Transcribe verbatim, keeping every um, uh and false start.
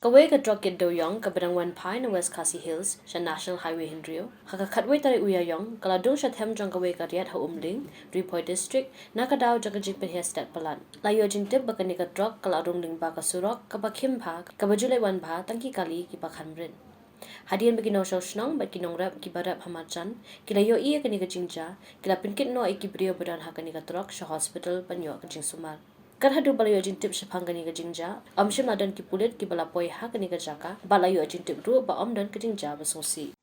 Kawei ka trok kit dewïong kaba dang wan phai na West Khasi Hills sha National Highway hynriew ha ka khatwei tarik u Ïaïong ka la dung sha them jong kawei ka riat ha Umling, Ri Bhoi District, na ka daw jong ka jingpynhiar stet palat. La ïoh jingtip ba kane ka trok ka la rung lyngba ka surok kaba khim bha, kaba ju leit wan bha tang ki kali kiba khan rit. Hadien ba ki nongshong shnong bad ki nongrep kiba rep ha marjan ki la ïohi ïa kane ka jingjia, ki la pynkit noh ïa ki briew ba don ha kane ka trok sha hospital ban ïoh ka jingsumar. Kat haduh ba la ïoh jingtip shaphang kane ka jingjia, ym shym la don ki pulit kiba la poi ha kane ka jaka, bad la ïoh jingtip ruh ba ym don ka jingjia ba sngewsih.